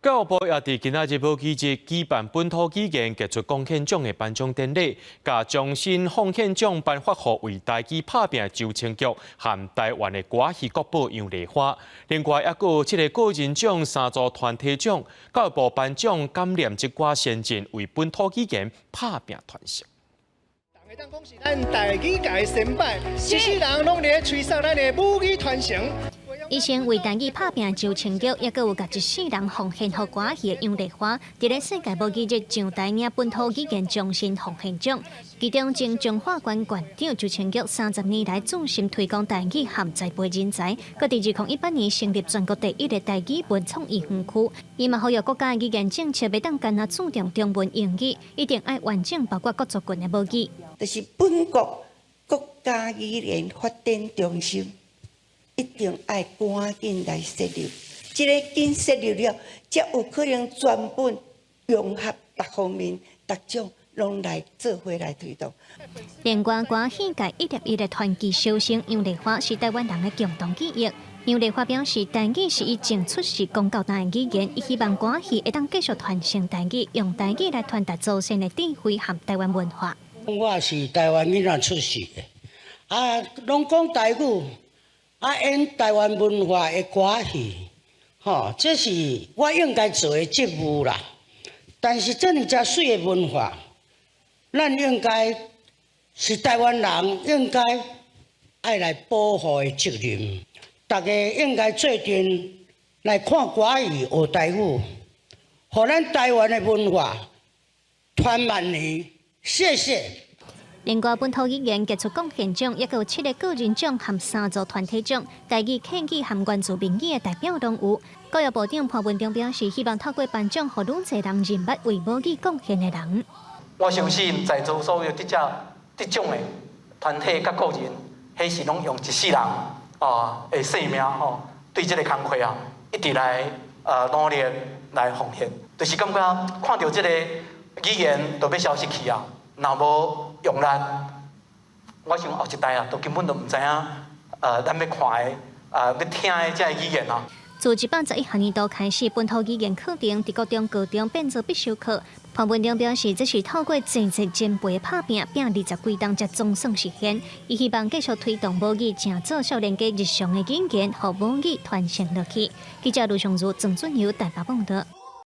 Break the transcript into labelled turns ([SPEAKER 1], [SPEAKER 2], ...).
[SPEAKER 1] 教育部也佇今仔日母語日舉辦本土語言傑出貢獻獎的頒獎典禮，共終身奉獻獎頒發予為台語拍拚的周清玉和台灣的歌仔戲國寶楊麗花。另外，猶閣有七个個人獎、三組團體獎。教育部頒獎感念這寡先進為本土語言拍拚傳承。
[SPEAKER 2] 會當講是咱台語界的先輩，一世人攏佇咧催促咱的母語傳承。
[SPEAKER 3] 一生為台語拍拚周清玉，猶閣有共一世人奉獻予歌仔戲的楊麗花，佇咧世界母語日上台領本土語言終身奉獻獎。其中，前彰化縣縣長周清玉30年來注心推廣台語和栽培人才，閣佇2018年成立全國第一个台語文創意園區。伊嘛呼籲國家語言政策袂當干焦注重中文、英語，一定愛完整包括各族群的母語。
[SPEAKER 4] 就是本國國家語言發展中心，一定愛趕緊來設立，這个緊設立了，才有可能全本融合各方面、各種攏來做伙來推動。
[SPEAKER 3] 另外，歌戲界一粒一的傳奇小生楊麗花是台灣人的共同記憶。楊麗花表示，台語是伊從出世講到大的語言，伊希望歌戲會當繼續傳承台語，用台語來傳達祖先的智慧和台灣文化。
[SPEAKER 5] 我是台灣囡仔出世的，啊，攏講台語。啊，演台灣文化的歌戲，吼，這是我應該做的職務啦。但是這爾遮媠的文化，咱應該是台灣人應該愛來保護的責任。大家應該做陣來看歌戲學台語，予咱台灣的文化傳萬年。謝謝。
[SPEAKER 3] 另外，本土語言傑出貢獻獎，猶閣有七个個人獎和三組團體獎，台語、客語和原住民語的代表攏有。教育部長潘文忠表示，希望透過頒獎，予愈濟人認捌為母語貢獻的人。
[SPEAKER 6] 我相信在座所有得獎得獎的團體佮個人，彼是攏用一世人啊的生命吼，對這个工課啊，一直來努力來奉獻，就是感覺看著這个語言就欲消失去啊，若無用力，我想後一代啊，都根本都毋知影，咱欲看的，欲聽的這个語言啊。
[SPEAKER 3] 自111學年度開始，本土語言課程佇國中、高中變做必修課。潘文忠表示，這是透過濟濟前輩拍拚，拚20幾冬才總算實現。伊希望繼續推動母語，成做少年家日常的語言，予母語傳承落去。記者盧尚如、鄭俊友台北報導。